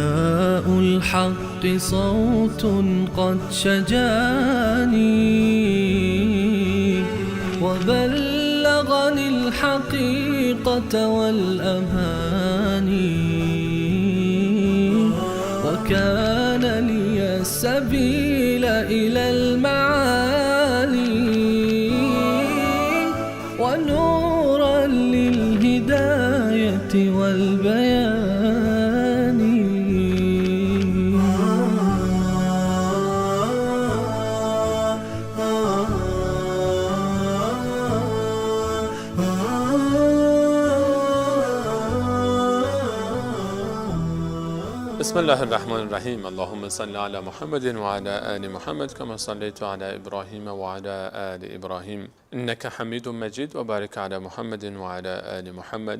نداء الحق صوت قد شجاني وبلغني الحقيقة والأماني وكان لي السبيل إلى المعالي ونورا للهداية والبيان. بسم الله الرحمن الرحیم. اللهم صل علی محمد و علی آل محمد کما صلیت علی ابراهیم و علی آل ابراهیم انک حمید مجید و بارک علی محمد و علی آل محمد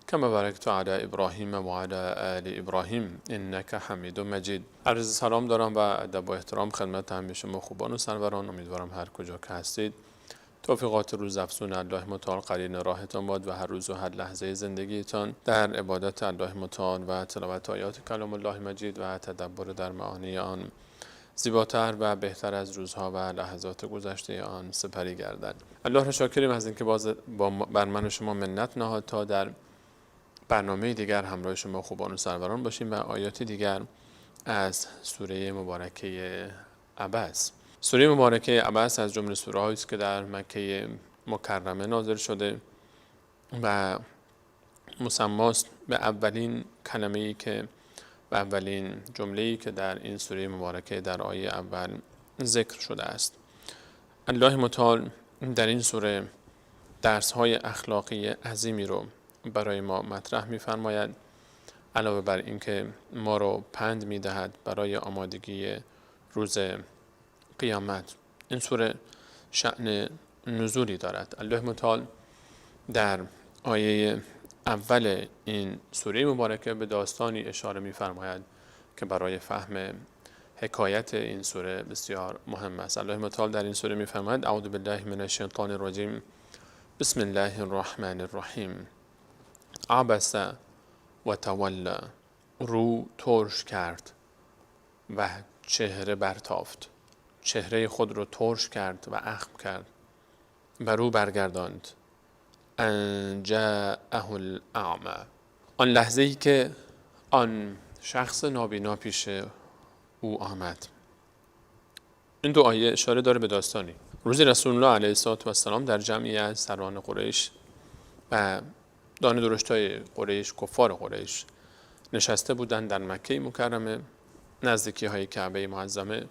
کما بارکت علی ابراهیم و علی آل ابراهیم انک حمید مجید. عرض سلام دارم و ادب و احترام خدمت همه شما خوبان و سروران. امیدوارم هر کجا که هستید توفیقات روز افزون الله متعال قرین راهتان باد و هر روز و هر لحظه زندگیتان در عبادت الله متعال و تلاوت آیات کلام الله مجید و تدبر در معانی آن زیباتر و بهتر از روزها و لحظات گذشته آن سپری گردد. الله را شاکریم از اینکه باز بر من و شما منت نهاد تا در برنامه دیگر همراه شما خوبان و سروران باشیم و آیات دیگر از سوره مبارکه عبس. سوره مبارکه عبس از جمله سوره هایی است که در مکه مکرمه نازل شده و مسماست به اولین کلمه‌ای که و اولین جمله‌ای که در این سوره مبارکه در آیه اول ذکر شده است. الله متعال در این سوره درس‌های اخلاقی عظیمی رو برای ما مطرح می‌فرماید، علاوه بر اینکه ما رو پند می‌دهد برای آمادگی روز قیامت. این سوره شأن نزولی دارد. الله متعال در آیه اول این سوره مبارکه به داستانی اشاره می‌فرماید که برای فهم حکایت این سوره بسیار مهم است. الله متعال در این سوره می‌فرماید: اعوذ بالله من الشیطان الرجیم، بسم الله الرحمن الرحیم. عبس و تولی، رو ترش کرد و چهره برتافت، چهره خود رو ترش کرد و اخم کرد و رو برگرداند. ان جاءه الاعمی، آن لحظه ای که آن شخص نابینا پیش او آمد. این دو آیه اشاره داره به داستانی. روزی رسول الله علیه الصلاة والسلام در جمعی از سران قریش و دانه درشتای قریش، کفار قریش، نشسته بودند در مکه مکرمه، نزدیکی های کعبه معظمه،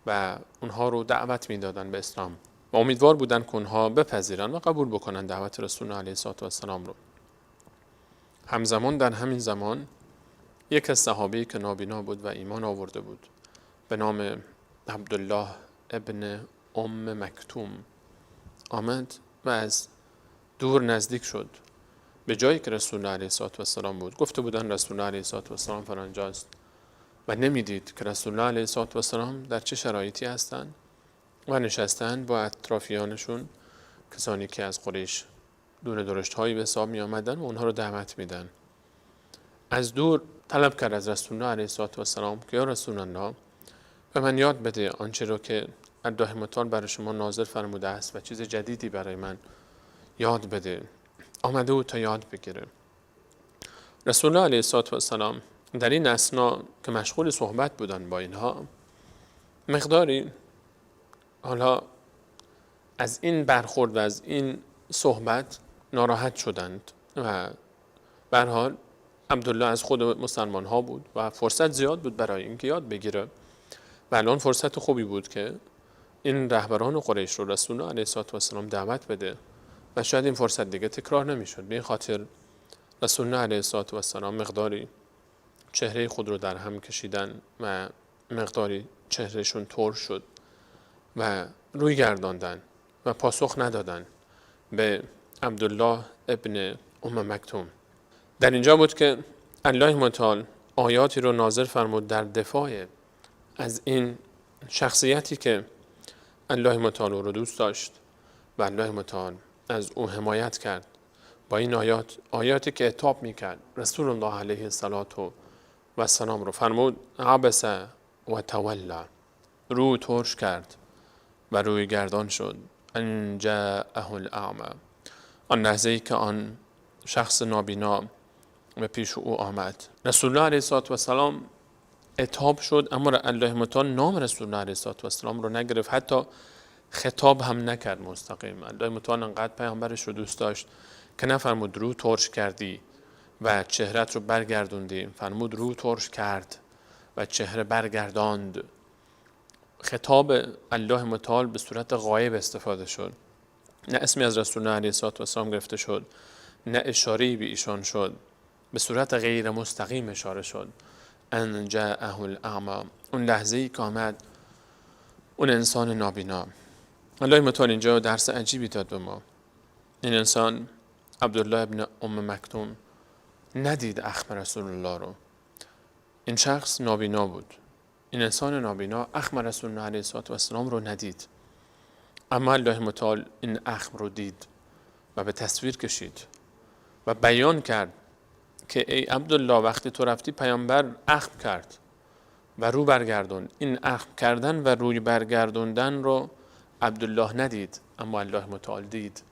و اونها رو دعوت میدادن به اسلام و امیدوار بودن که اونها بپذیرن و قبول بکنن دعوت رسول الله علیه الصلاة والسلام رو. همزمان در همین زمان یک از صحابه‌ای که نابینا بود و ایمان آورده بود به نام عبدالله ابن ام مکتوم آمد و از دور نزدیک شد به جایی که رسول الله علیه الصلاة والسلام بود. گفته بودن رسول الله علیه الصلاة والسلام فلانجاست و نمیدید که رسول الله علیه الصلاة والسلام در چه شرایطی هستند و نشستند با اطرافیانشون، کسانی که از قریش دون درشت هایی به حساب می آمدن و اونها رو دعوت میدن. از دور طلب کرد از رسول الله علیه الصلاة والسلام که یا رسول الله، به من یاد بده آنچه رو که الله متعال برای شما نازل فرموده است و چیز جدیدی برای من یاد بده. آمده بود تا یاد بگیره. رسول الله علیه الصلاة والسلام در این اثنا که مشغول صحبت بودن با اینها، مقداری حالا از این برخورد و از این صحبت ناراحت شدند و به هر حال عبدالله از خود مسلمان ها بود و فرصت زیاد بود برای اینکه یاد بگیره و الان فرصت خوبی بود که این رهبران قریش رو رسول الله علیه الصلاة والسلام دعوت بده و شاید این فرصت دیگه تکرار نمیشد. به این خاطر رسول الله علیه الصلاة والسلام مقداری چهره خود رو در هم کشیدن و مقداری چهرهشون ترش شد و روی گرداندن و پاسخ ندادن به عبدالله ابن ام مکتوم. در اینجا بود که الله متعال آیاتی رو نازل فرمود در دفاع از این شخصیتی که الله متعال رو دوست داشت و الله متعال از او حمایت کرد با این آیات، آیاتی که عتاب میکرد رسول الله علیه الصلاة والسلام رو. فرمود عبس و تولی، رو ترش کرد و روی گردان شد. ان جاءه الاعمی، آن لحظه ای که آن شخص نابینا به پیش او آمد، رسول الله علیه الصلاة والسلام عتاب شد، اما الله متعال نام رسول الله علیه الصلاة والسلام رو نگرفت، حتی خطاب هم نکرد مستقیم. الله متعال انقدر پیامبرش رو دوست داشت که نفرمود رو ترش کردی و چهرت رو برگردوندی، فرمود رو ترش کرد و چهره برگرداند. خطاب الله متعال به صورت غایب استفاده شد، نه اسمی از رسول الله علیه الصلاة والسلام گرفته شد، نه اشاره‌ای به ایشان شد، به صورت غیر مستقیم اشاره شد. ان جاءه الاعمی، اون لحظه ای که آمد اون انسان نابینا. الله متعال اینجا درس عجیبی داد به ما. این انسان عبدالله ابن ام مکتوم ندید اخم رسول الله رو. این شخص نابینا بود، این انسان نابینا اخم رسول الله علیه الصلاة والسلام رو ندید، اما الله متعال این اخم رو دید و به تصویر کشید و بیان کرد که ای عبدالله وقتی تو رفتی پیامبر اخم کرد و رو برگردوند. این اخم کردن و روی برگردوندن رو عبدالله ندید، اما الله متعال دید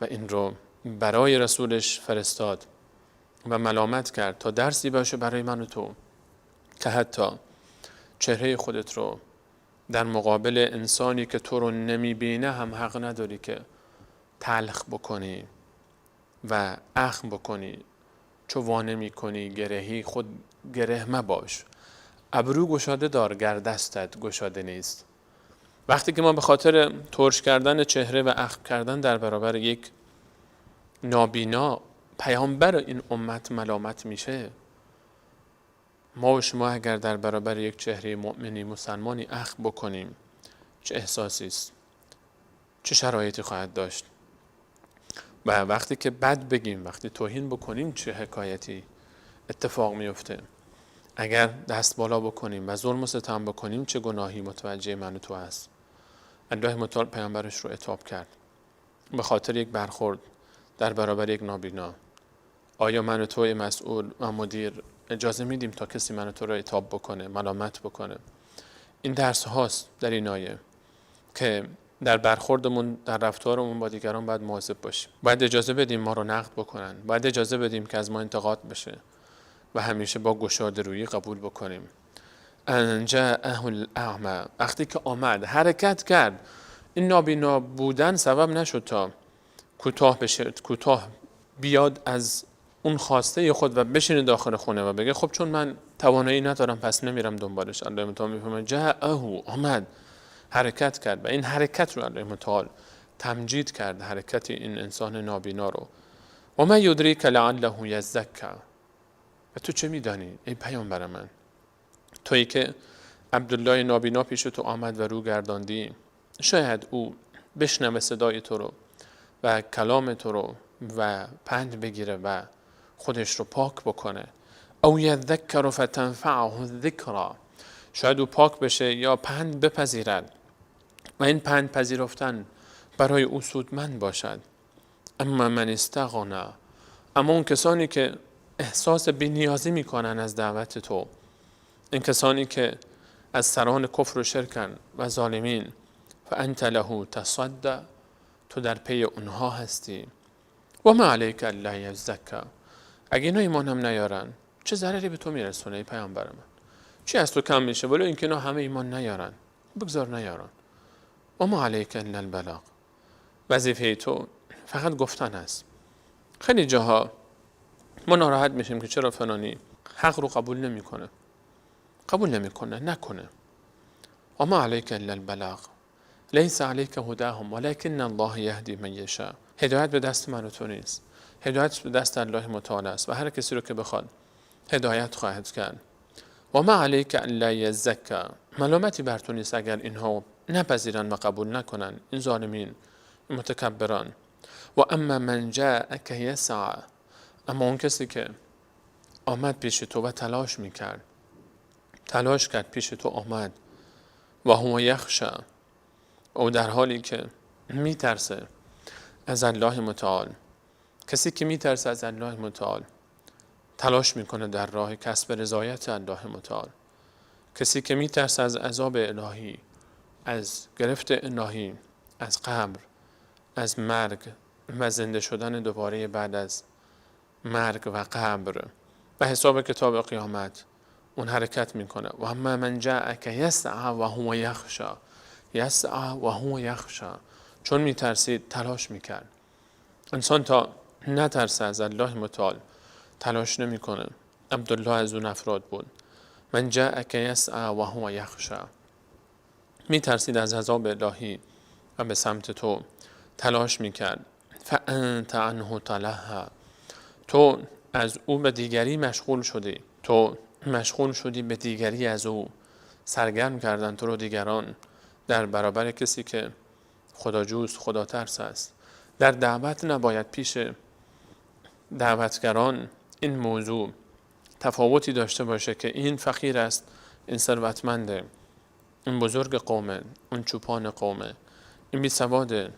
و این رو برای رسولش فرستاد و ملامت کرد تا درسی باشه برای من و تو که حتی چهره خودت رو در مقابل انسانی که تو رو نمیبینه هم حق نداری که تلخ بکنی و اخم بکنی. چو وانه میکنی گرهی خود گره مباش، ابرو گشاده دار گر دستت گشاده نیست. وقتی که ما به خاطر ترش کردن چهره و اخم کردن در برابر یک نابینا پیامبر این امت ملامت میشه، ما و شما اگر در برابر یک چهره مؤمنی مسلمانی اخم بکنیم چه احساسی است، چه شرایطی خواهد داشت؟ و وقتی که بد بگیم، وقتی توهین بکنیم، چه حکایتی اتفاق میفته؟ اگر دست بالا بکنیم و ظلم و ستم بکنیم چه گناهی متوجه من و تو است؟ الله متعال پیامبرش رو عتاب کرد به خاطر یک برخورد در برابر یک نابینا. آیا من و تو مسئول و مدیر اجازه میدیم تا کسی من و تو رو عتاب بکنه، ملامت بکنه؟ این درس هاست در این آیه که در برخوردمون، در رفتارمون با دیگران باید مواظب باشیم. باید اجازه بدیم ما رو نقد بکنن، باید اجازه بدیم که از ما انتقاد بشه و همیشه با گشاده رویی قبول بکنیم. ان جاءه الاعمی، وقتی که آمد حرکت کرد. این نابینا بودن سبب نشد تا کوتاه بشه، کوتاه بیاد از اون خواسته خود و بشینه داخل خونه و بگه خب چون من توانایی ندارم پس نمیرم دنبالش. الله متعال میفهمه جاءه، آمد، حرکت کرد و این حرکت رو الله متعال تمجید کرد، حرکت این انسان نابینا رو. و ما یدریک لعله یزکی، و تو چه میدانی ای پیامبر من، تویی که عبدالله نابینا پیش تو آمد و رو گرداندی، شاید او بشنوه صدای تو رو و کلام تو رو و پند بگیره و خودش رو پاک بکنه. او یذکر فتنفعه الذکری، شاید او پاک بشه یا پند بپذیرد و این پند پذیرفتن برای او سودمند باشد. اما من استغنا، اما اون کسانی که احساس بی‌نیازی میکنن از دعوت تو، این کسانی که از سران کفر و شرکن و ظالمین، فانت له تصدی، تو در پی اونها هستی. و ما علیک الا یزکی، اگه اینا ایمان هم نیارن چه ضرری به تو میرسونه ای پیامبر من؟ چی از تو کم میشه؟ ولو اینکه اینا همه ایمان نیارن، بگذار نیارن. و ما علیک الا البلاغ، وظیفه تو فقط گفتن است. خیلی جاها ما ناراحت میشیم که چرا فلانی حق رو قبول نمیکنه، قبول نمیکنه، نکنه. و ما علیک الا البلاغ لیس علیک هداهم ولکن الله یهدی من یشاء. هدایت به دست من و تو نیست، هدایت به دست الله متعال است و هر کسی رو که بخواد هدایت خواهد کرد. و ما علیک الا یزکی، ملامتی بر تو نیست اگر اینها نپذیرن و قبول نکنن، این ظالمین، این متکبران. و اما من جاءک یسعی، اما اون کسی که آمد پیش تو و تلاش میکرد، تلاش کرد پیش تو آمد، و هو یخشی، او در حالی که میترسه از الله متعال. کسی که میترسه از الله متعال تلاش میکنه در راه کسب رضایت الله متعال. کسی که میترسه از عذاب الهی، از گرفت الهی، از قبر، از مرگ و زنده شدن دوباره بعد از مرگ و قبر و حساب کتاب قیامت، اون حرکت میکنه. و اما من جاءک یسعی و هو یخشی، یسعی و هو یخشی، چون میترسید تلاش میکرد. انسان تا نترسه از الله متعال تلاش نمیکنه. عبدالله از اون افراد بود. من جاءک یسعی و هو یخشی، میترسید از عذاب الهی و به سمت تو تلاش میکرد. فانت عنه تلهی، تو از او به دیگری مشغول شدی، تو مشغول شدی به دیگری، از او سرگرم کردن تو رو دیگران در برابر کسی که خداجوست، خدا ترس است. در دعوت نباید پیش دعوتگران این موضوع تفاوتی داشته باشه که این فقیر است، این ثروتمنده، این بزرگ قومه، اون چوپان قومه، این بی سواده،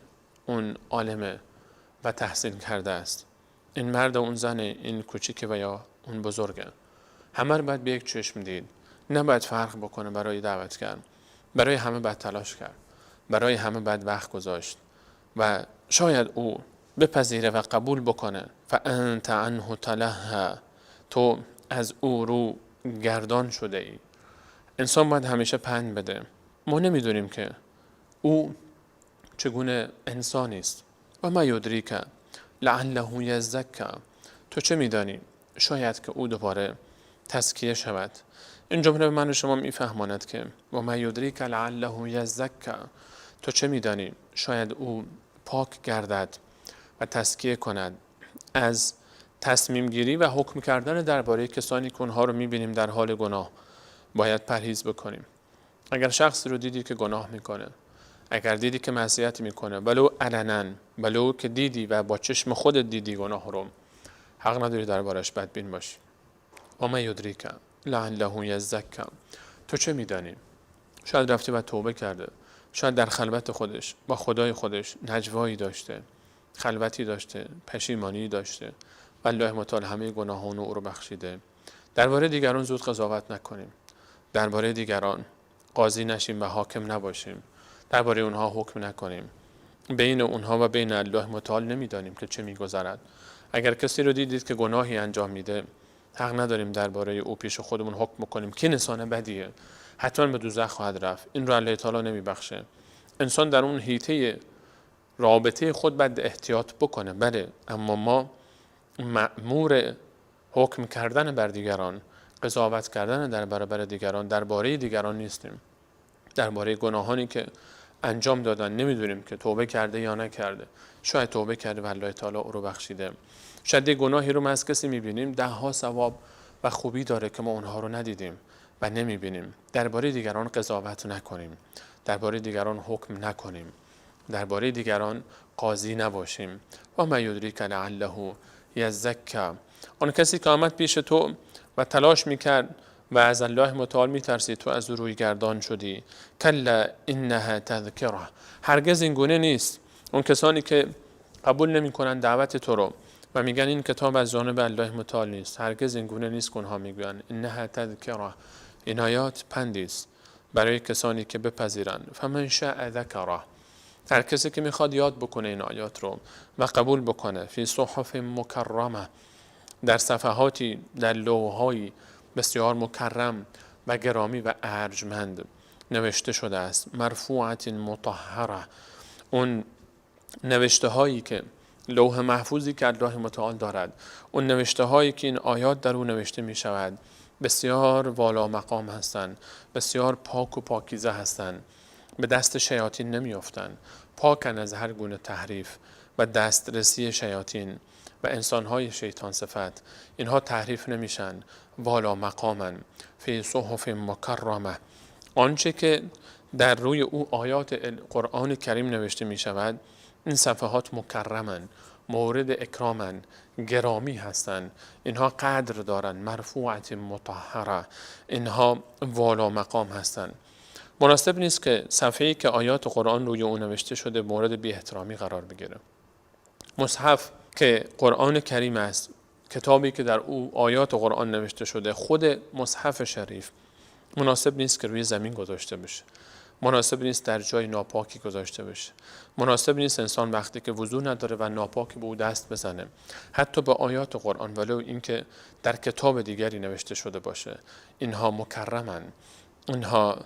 اون عالمه و تحصیل کرده است، این مرد اون زنه، این کوچیکه و یا اون بزرگه. همه رو باید به یک چشم دید، نباید فرق بکنه برای دعوتگر. برای همه باید تلاش کرد، برای همه باید وقت گذاشت و شاید او بپذیره و قبول بکنه. فانت عنه تلهی، تو از او رو گردان شده ای. انسان باید همیشه پند بده. ما نمیدونیم که او چگونه انسانی است. و ما یدریک لعله یزکی، تو چه میدانی؟ شاید که او دوباره تزکیه شود. این جمله به من و شما میفهماند که و ما یدریک لعله یزکی، تو چه میدانی؟ شاید او پاک گردد و تزکیه کند از تصمیم گیری و حکم کردن درباره کسانی که اونها رو میبینیم در حال گناه. باید پرهیز بکنیم. اگر شخص رو دیدی که گناه میکنه، اگر دیدی که معصیت میکنه، ولو علنا، ولو که دیدی و با چشم خودت دیدی گناه رو، حق نداری دربارش بدبین باشی. و ما یدریک لعله یزکی، تو چه میدانی؟ شاید رفته و توبه کرده، شاید در خلوت خودش با خدای خودش نجوایی داشته، خلوتی داشته، پشیمانی داشته و الله متعال همه گناهان او رو بخشیده. درباره دیگران زود قضاوت نکنیم، درباره دیگران قاضی نشیم و حاکم نباشیم، درباره اونها حکم نکنیم. بین اونها و بین الله متعال نمیدانیم که چه میگذرد. اگر کسی رو دیدید که گناهی انجام میده، حق نداریم درباره او پیش خودمون حکم بکنیم که انسان بدیه، حتما به دوزخ خواهد رفت. این رو الله تعالی نمیبخشه. انسان در اون حیطه رابطه خود باید احتیاط بکنه، بله، اما ما مأمور حکم کردن بر دیگران، قضاوت کردن در برابر دیگران، درباره دیگران نیستیم. درباره گناهانی که انجام دادن نمیدونیم که توبه کرده یا نکرده. شاید توبه کرده و الله تعالی او رو بخشیده. شاید یه گناهی رو ما از کسی میبینیم ده ها ثواب و خوبی داره که ما اونها رو ندیدیم و نمیبینیم. درباره دیگران قضاوت نکنیم، درباره دیگران حکم نکنیم، درباره دیگران قاضی نباشیم. و ما یدریک لعله یزکی، آن کسی که آمد پیش تو و تلاش میکرد و از الله متعال میترسید، تو از او روی گردان شدی. کلا انها تذکره، هرگز این گونه نیست. اون کسانی که قبول نمیکنن دعوت تو رو و میگن این کتاب از جانب الله متعال نیست، هرگز این گونه نیست. اونها میگن انها تذکره، این آیات پندی است برای کسانی که بپذیرند. فمن شاء ذکره، هر کسی که میخواد یاد بکنه این آیات رو و قبول بکنه. فی صحف مکرمه، در صفحاتی، در لوح‌هایی بسیار مکرم و گرامی و ارجمند نوشته شده است. مرفوعت مطهره، اون نوشته هایی که لوح محفوظی که الله متعال دارد، اون نوشته هایی که این آیات در اون نوشته می شود، بسیار والا مقام هستند، بسیار پاک و پاکیزه هستند، به دست شیاطین نمی افتند، پاکن از هر گونه تحریف و دسترسی شیاطین و انسانهای شیطان صفت. اینها تحریف نمیشن، والا مقامن. فی صحف مکرمه، آنچه که در روی او آیات قرآن کریم نوشته می شود، این صفحات مکرمن، مورد اکرامن، گرامی هستند، اینها قدر دارند، مرفوعت مطهره، اینها والا مقام هستند. مناسب نیست که صفحه‌ای که آیات قرآن روی او نوشته شده مورد بی احترامی قرار بگیره. مصحف که قرآن کریم است، کتابی که در او آیات قرآن نوشته شده، خود مصحف شریف، مناسب نیست که روی زمین گذاشته بشه، مناسب نیست در جای ناپاکی گذاشته بشه، مناسب نیست انسان وقتی که وضو نداره و ناپاکی به او دست بزنه، حتی به آیات قرآن ولو اینکه در کتاب دیگری نوشته شده باشه. اینها مکرمن، اینها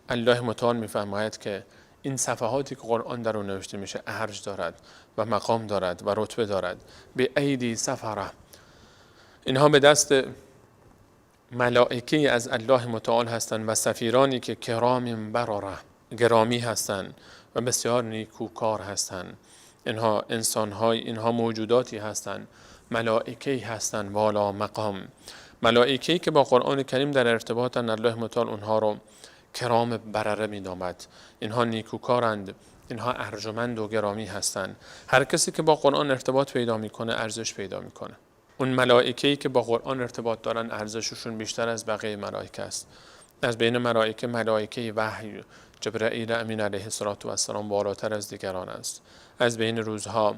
الله متعال میفرماید که این صفحاتی که قرآن در اون نوشته میشه ارج دارد و مقام دارد و رتبه دارد. به ایدی سفره، اینها به دست ملائکه از الله متعال هستند و سفیرانی که کرام برره، گرامی هستند و بسیار نیکوکار هستند. اینها انسان‌های، اینها موجوداتی هستند، ملائکه هستند والا مقام، ملائکه‌ای که با قرآن کریم در ارتباطن. الله متعال اونها رو کرام برره می‌نامد. اینها نیکوکارند، اینها ارجمند و گرامی هستند. هر کسی که با قرآن ارتباط پیدا می‌کنه ارزش پیدا می‌کنه. اون ملائکه‌ای که با قرآن ارتباط دارن ارزششون بیشتر از بقیه ملائکه است. از بین ملائکه، ملائکه وحی جبرئیل امین علیه الصلاة والسلام بالاتر از دیگران است. از بین روزها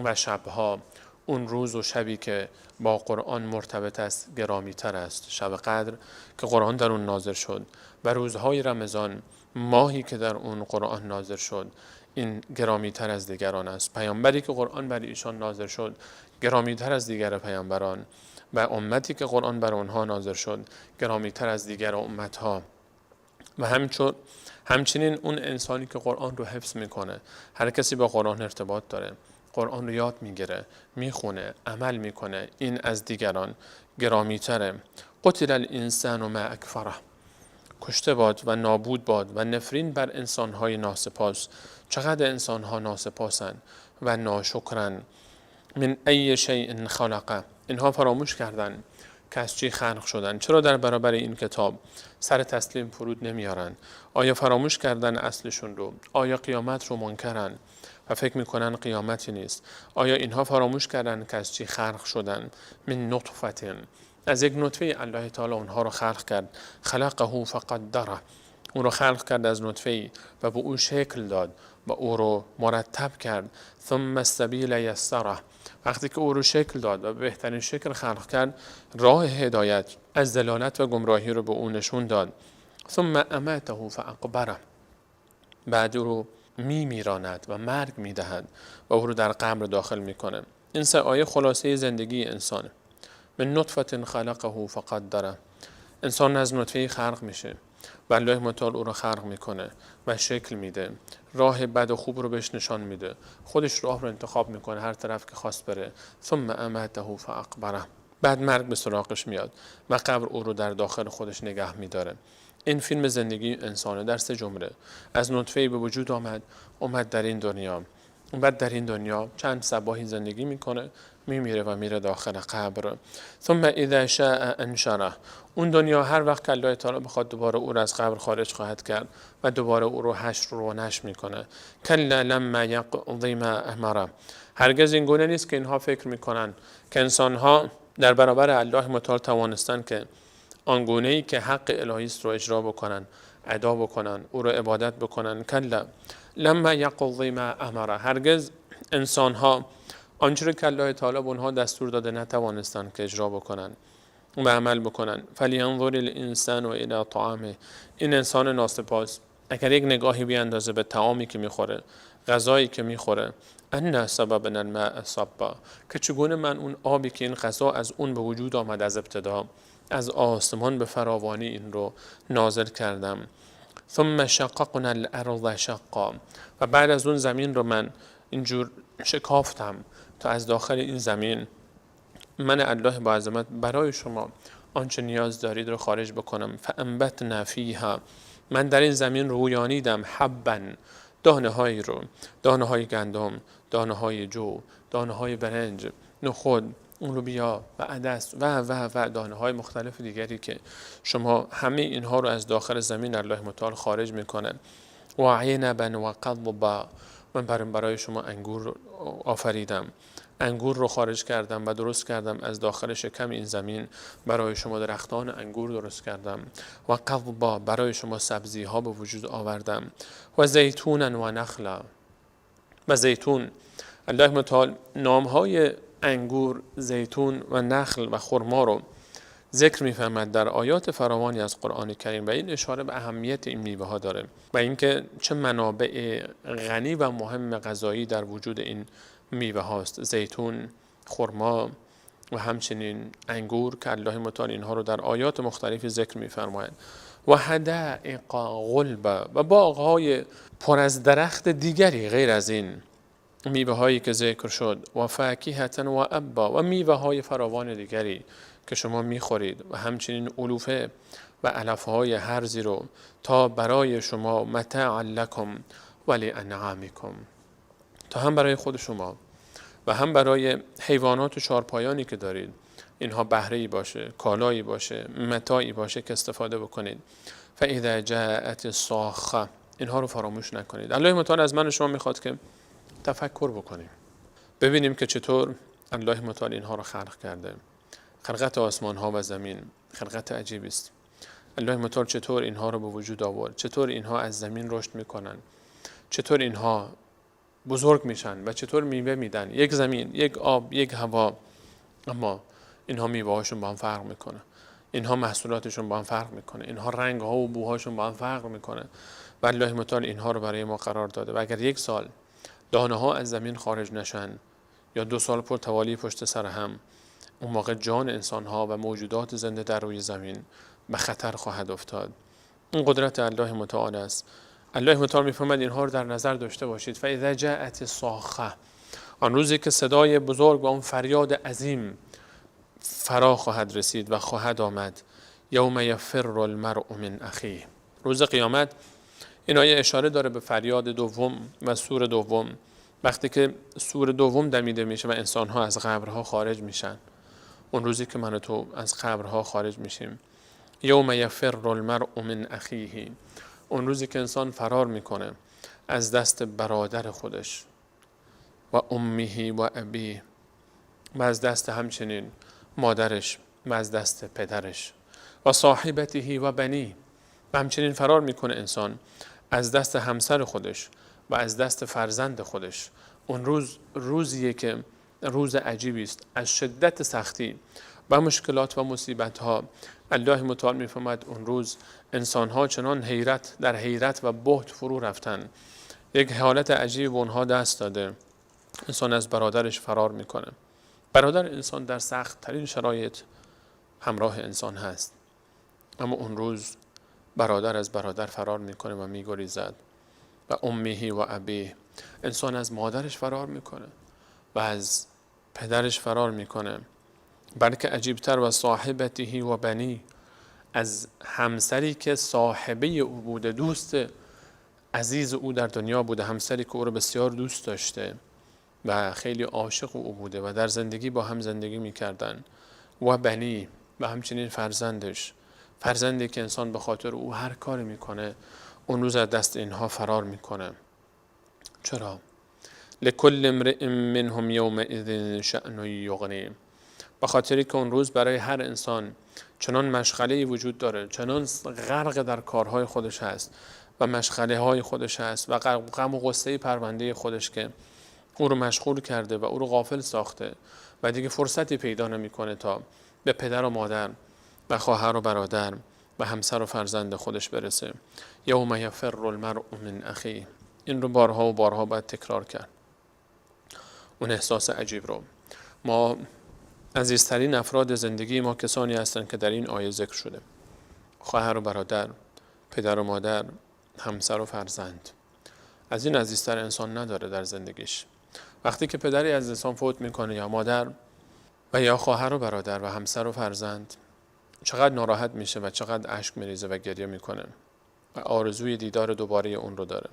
و شبها، اون روز و شبی که با قرآن مرتبط است گرامی‌تر است. شب قدر که قرآن در اون نازل شد و روزهای رمضان، ماهی که در اون قرآن نازل شد، این گرامی‌تر از دیگران است. پیامبری که قرآن بر ایشان نازل شد گرامی‌تر از دیگر پیامبران و امتی که قرآن بر آنها نازل شد گرامی‌تر از دیگر امتها. و همچنین اون انسانی که قرآن رو حفظ میکنه، هر کسی با قرآن ارتباط داره، قرآن رو یاد میگیره، میخونه، عمل میکنه، این از دیگران گرامی‌تره. قتل الانسان ما اکفره، کشته باد و نابود باد و نفرین بر انسانهای ناسپاس. چقدر انسانها ناسپاسن و ناشکرن. من ای شیء خلقه، اینها فراموش کردن که از چی خلق شدن. چرا در برابر این کتاب سر تسلیم فرود نمیارن؟ آیا فراموش کردن اصلشون رو؟ آیا قیامت رو منکرن و فکر میکنن قیامتی نیست؟ آیا اینها فراموش کردن که از چی خلق شدن؟ من نطفه، از یک نطفه الله تعالی اونها رو خلق کرد. خلقه فقدره، اون رو خلق کرد از نطفه‌ای و به او شکل داد و او رو مرتب کرد. ثم السبیل یسره، وقتی که او رو شکل داد و به بهترین شکل خلق کرد، راه هدایت از دلالت و گمراهی رو به او نشون داد. ثم اماته فاقبره، بعد او رو میمیراند و مرگ میدهد و او رو در قبر داخل میکنه. این سه آیه خلاصه زندگی انسانه. من نطفه خلقه فقدره، انسان از نطفه خلق میشه و الله متعال او رو خلق میکنه و شکل میده، راه بد و خوب رو بهش نشان میده، خودش راه رو انتخاب میکنه هر طرف که خواست بره. ثم اماته فاقبره، بعد مرگ به سراغش میاد و قبر او رو در داخل خودش نگه میداره. این فیلم زندگی انسانه در سه جمله. از نطفه‌ای به وجود آمد، اومد در این دنیا، بعد در این دنیا چند صباحی زندگی میکنه، میمیره و میره داخل قبر. ثم اذا شاء انشره، اون دنیا هر وقت که الله تعالی بخواد دوباره او رو از قبر خارج خواهد کرد و دوباره او رو حشر و نشر میکنه. کلا لما یقضی ما امره، هرگز این گونه نیست که اینها فکر میکنن که انسانها در برابر الله متعال توانستن که آنگونه ای که حق الهی است رو اجرا بکنن، ادا بکنن، او رو عبادت بکنن. کلا لما یقضی ما امره، هرگز انسانها آنچه که الله تعالی به اونها دستور داده نتوانستن که اجرا بکنن و عمل بکنن. فلینظر الانسان الی طعامه، این انسان ناسپاس اگر یک نگاهی بیاندازه به طعامی که میخوره، غذایی که میخوره، انا سببنا الماء صبا، که چگونه من اون آبی که این غذا از اون به وجود آمد از ابتدا از آسمان به فراوانی این رو نازل کردم. ثم شققنا الارض شقا، و بعد از اون زمین رو من اینجور شکافتم تا از داخل این زمین من الله با عظمت برای شما آنچه نیاز دارید رو خارج بکنم. فانبتنا فیها، من در این زمین رویانیدم حبا، دانه هایی رو، دانه های گندم، دانه های جو، دانه های برنج، نخود، لوبیا و عدس و و و دانه های مختلف دیگری که شما همه اینها رو از داخل زمین الله متعال خارج میکنه. و عنبا و قضبا، من برای شما انگور آفریدم، انگور رو خارج کردم و درست کردم از داخل شکم این زمین، برای شما درختان انگور درست کردم. و قضبا، برای شما سبزی ها به وجود آوردم. و زیتونا و نخلا، و زیتون. الله متعال نام های انگور، زیتون و نخل و خرما رو ذکر می‌فرماید در آیات فراوانی از قرآن کریم و این اشاره به اهمیت این میوه ها داره و اینکه چه منابع غنی و مهم غذایی در وجود این میوه هاست، زیتون، خرما و همچنین انگور که الله متعال اینها رو در آیات مختلفی ذکر می‌فرماید. و حدائق غلبا، و باغ‌های پر از درخت دیگری غیر از این میوه هایی که ذکر شد، و فاکهة و ابا، و میوه های فراوان دیگری که شما میخورید و همچنین علوفه و علف های هرزی رو تا برای شما متاع لکم و لانعامکم، تا هم برای خود شما و هم برای حیوانات و چارپایانی که دارید اینها بهره‌ای باشه، کالایی باشه، متاعی باشه که استفاده بکنید. فاذا جاءت الصاخه، اینها رو فراموش نکنید. الله متعال از من و شما میخواد که تفکر بکنیم، ببینیم که چطور الله متعال اینها رو خلق کرده. خلقت آسمان ها و زمین خلقت عجیبی است. الله متعال چطور اینها رو به وجود آورد، چطور اینها از زمین رشد میکنن، چطور اینها بزرگ میشن و چطور میوه میدن. یک زمین، یک آب، یک هوا، اما اینها میوه هاشون با هم فرق میکنه، اینها محصولاتشون با هم فرق میکنه، اینها رنگ ها و بوهاشون با هم فرق میکنه و الله متعال اینها رو برای ما قرار داده. و اگر یک سال دانه ها از زمین خارج نشن یا 2 سال پر توالی پشت سر هم، اون موقع جان انسان ها و موجودات زنده در روی زمین به خطر خواهد افتاد. این قدرت الله متعال است. الله متعال میفرماید اینها رو در نظر داشته باشید. فاذا جاءت الصاخه، آن روزی که صدای بزرگ و اون فریاد عظیم فرا خواهد رسید و خواهد آمد. یوم یفر المرء من اخیه، روز قیامت. این آیه اشاره داره به فریاد دوم و سور دوم، وقتی که سور دوم دمیده میشه و انسانها از قبرها خارج میشن، اون روزی که من و تو از قبرها خارج میشیم. یوم یفر المرء من اخیه، اون روزی که انسان فرار میکنه از دست برادر خودش، و امه و ابیه، و از دست همچنین مادرش و از دست پدرش، و صاحبته و بنی، و همچنین فرار میکنه انسان از دست همسر خودش و از دست فرزند خودش. اون روز روزیه که روز عجیبی است، از شدت سختی و مشکلات و مصیبت ها. الله متعال میفرماید اون روز انسان ها چنان حیرت در حیرت و بهت فرو رفتن، یک حالت عجیب به اونها دست داده. انسان از برادرش فرار میکنه. برادر انسان در سخت ترین شرایط همراه انسان هست، اما اون روز برادر از برادر فرار میکنه و میگریزد. و امه و ابیه، انسان از مادرش فرار میکنه و از پدرش فرار میکنه، بلکه عجیبتر و صاحبته و بنی، از همسری که صاحبه او بوده، دوست عزیز او در دنیا بوده، همسری که او رو بسیار دوست داشته و خیلی عاشق او بوده و در زندگی با هم زندگی میکردن، و بنی، و همچنین فرزندش، فرزندی که انسان به خاطر او هر کاری میکنه، اون روز از دست اینها فرار میکنه. چرا؟ لکل امرئ منهم یومئذ شأن یغنی، به خاطری که اون روز برای هر انسان چنان مشغله‌ای وجود داره، چنان غرق در کارهای خودش هست و مشغله های خودش هست و غم و غصه پرونده خودش که او رو مشغول کرده و او رو غافل ساخته و دیگه فرصتی پیدا نمیکنه تا به پدر و مادر و خواهر و برادر و همسر و فرزند خودش برسه. یوم یفر المرء من اخیه، این رو بارها و بارها باید تکرار کرد، اون احساس عجیب رو. ما عزیزترین افراد زندگی ما کسانی هستند که در این آیه ذکر شده، خواهر و برادر، پدر و مادر، همسر و فرزند. از این عزیزتر انسان نداره در زندگیش. وقتی که پدری از انسان فوت میکنه یا مادر و یا خواهر و برادر و همسر و فرزند، چقدر ناراحت میشه و چقدر اشک میریزه و گریه میکنه و آرزوی دیدار دوباره اون رو داره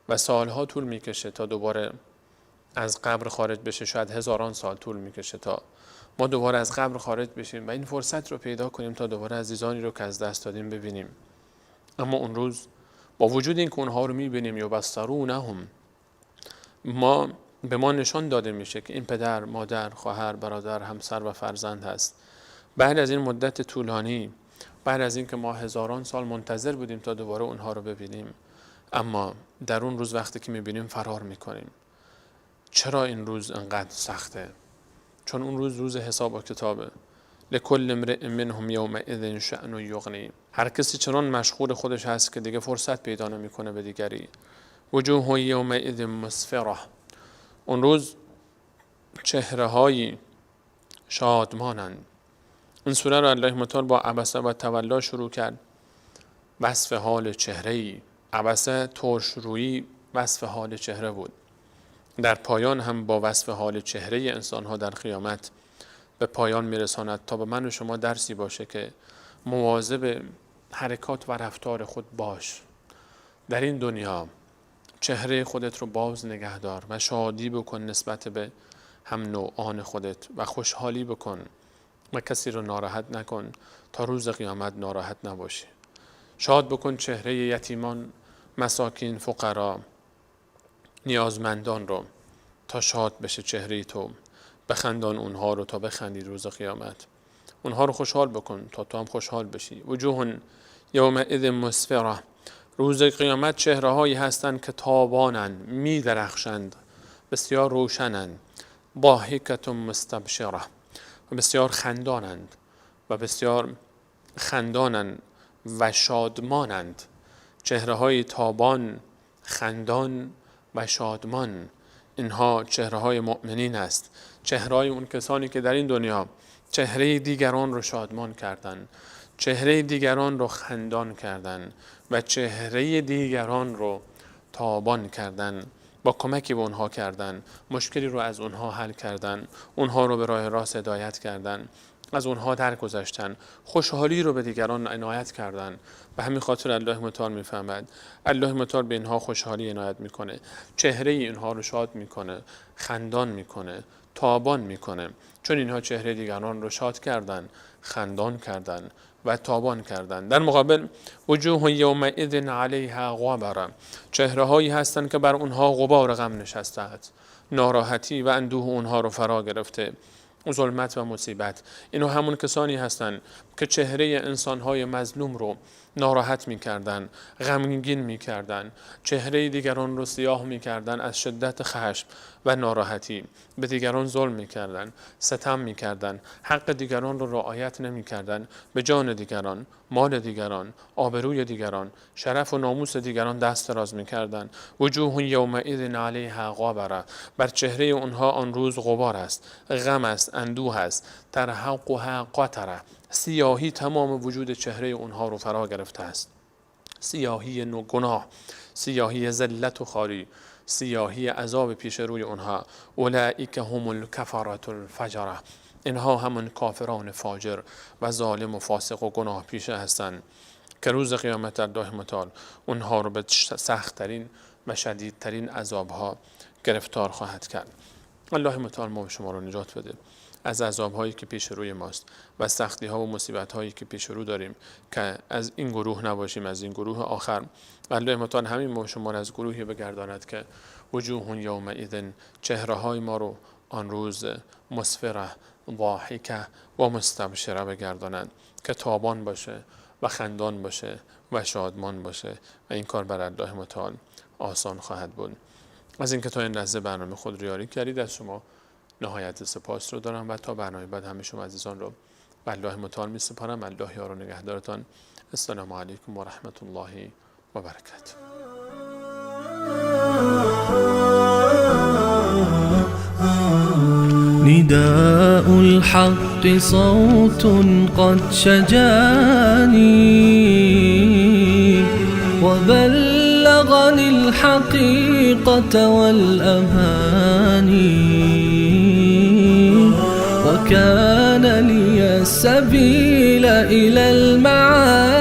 و سالها طول میکشه تا دوباره از قبر خارج بشه. شاید هزاران سال طول میکشه تا ما دوباره از قبر خارج بشیم و این فرصت رو پیدا کنیم تا دوباره عزیزانی رو که از دست دادیم ببینیم. اما اون روز با وجود اینکه اونها رو میبینیم، یا بصرونهم، ما به ما نشان داده میشه که این پدر، مادر، خواهر، برادر، همسر و فرزند هست. بعد از این مدت طولانی، بعد از اینکه ما هزاران سال منتظر بودیم تا دوباره اونها رو ببینیم، اما در اون روز وقتی که میبینیم فرار میکنیم. چرا این روز انقدر سخته؟ چون اون روز روز حساب و کتابه. لکل امرئ منهم یومئذ شأن یغنی. هر کسی چنان مشغول خودش هست که دیگه فرصت پیدا نمیکنه به دیگری. وجوه یومئذ مسفره. اون روز چهره هایی شادمانند. این سوره رو الله متعال با عبسه و تولا شروع کرد، وصف حال چهره‌ای. عبسه ترشرویی وصف حال چهره بود. در پایان هم با وصف حال چهره انسانها در قیامت به پایان میرساند تا به من و شما درسی باشه که مواظب حرکات و رفتار خود باش در این دنیا. چهره خودت رو باز نگهدار و شادی بکن نسبت به هم نوعان خودت و خوشحالی بکن و کسی رو ناراحت نکن تا روز قیامت ناراحت نباشی. شاد بکن چهره یتیمان، مساکین، فقرا، نیازمندان رو تا شاد بشه چهره تو. بخندان اونها رو تا بخندی روز قیامت. اونها رو خوشحال بکن تا تو هم خوشحال بشی. وجوه یومئذ مسفره. روز قیامت چهره هایی هستند که تابانند، می درخشند، بسیار روشنند. ضاحکة مستبشره. و بسیار خندانند و بسیار خندانند و شادمانند. چهره های تابان، خندان و شادمان، اینها چهره های مؤمنین است. چهره های اون کسانی که در این دنیا چهره دیگران رو شادمان کردند، چهره دیگران رو خندان کردند و چهره دیگران رو تابان کردند، با کمکی به اونها کردن، مشکلی رو از اونها حل کردن، اونها رو به راه راست هدایت کردن، از اونها درگذشتن، خوشحالی رو به دیگران عنایت کردن. به همین خاطر الله متعال میفهمد، الله متعال به اینها خوشحالی عنایت میکنه، چهره اینها رو شاد میکنه، خندان میکنه، تابان میکنه، چون اینها چهره دیگران رو شاد کردن، خندان کردن و تابان کردن. در مقابل وجوه یومئذ علیها غبره، چهره هایی هستند که بر اونها غبار غم نشسته است، ناراحتی و اندوه اونها رو فرا گرفته، ظلمت و مصیبت. اینو همون کسانی هستند که چهره انسانهای مظلوم رو ناراحت می‌کردن، غمگین می‌کردن، چهره دیگران رو سیاه می‌کردن از شدت خشم و ناراحتی، به دیگران ظلم می‌کردن، ستم می‌کردن، حق دیگران رو رعایت نمی‌کردن، به جان دیگران، مال دیگران، آبروی دیگران، شرف و ناموس دیگران دست دراز می‌کردن. وجوه یومئذ علیها غبره، بر چهره اونها آن روز غبار است، غم است، اندوه است. ترهقها قتره، سیاهی تمام وجود چهره اونها رو فرا گرفته است، سیاهی گناه، سیاهی ذلت و خواری، سیاهی عذاب پیش روی اونها. اولئک هم الکفرة الفجرة، اینها همون کافران فاجر و ظالم و فاسق و گناه پیشه هستند که روز قیامت الله متعال اونها رو به سخت‌ترین و شدیدترین عذابها گرفتار خواهد کرد. الله متعال ما و شما رو نجات بده از عذاب‌هایی که پیش روی ماست و سختی‌ها و مصیبت‌هایی که پیش رو داریم، که از این گروه نباشیم، از این گروه آخر. الله متعال همین ما شما رو از گروهی بگرداند که وجوه یومئذ، چهره‌های ما رو آن روز مسفره، ضاحکه و مستبشره بگردانند، که تابان باشه و خندان باشه و شادمان باشه و این کار بر الله متعال آسان خواهد بود. از اینکه تا این لحظه برنامه خود رو یاری کردید از شما نهایت سپاس رو دارم و تا برنامه بعد همه شما عزیزان رو به الله متعال می سپارم. الله یار و نگهدارتان. السلام علیکم و رحمت الله و برکاته. نداء الحق صوت قد شجاني وبلغني الحقيقة والأماني، وكان لي السبيل إلى المعاني.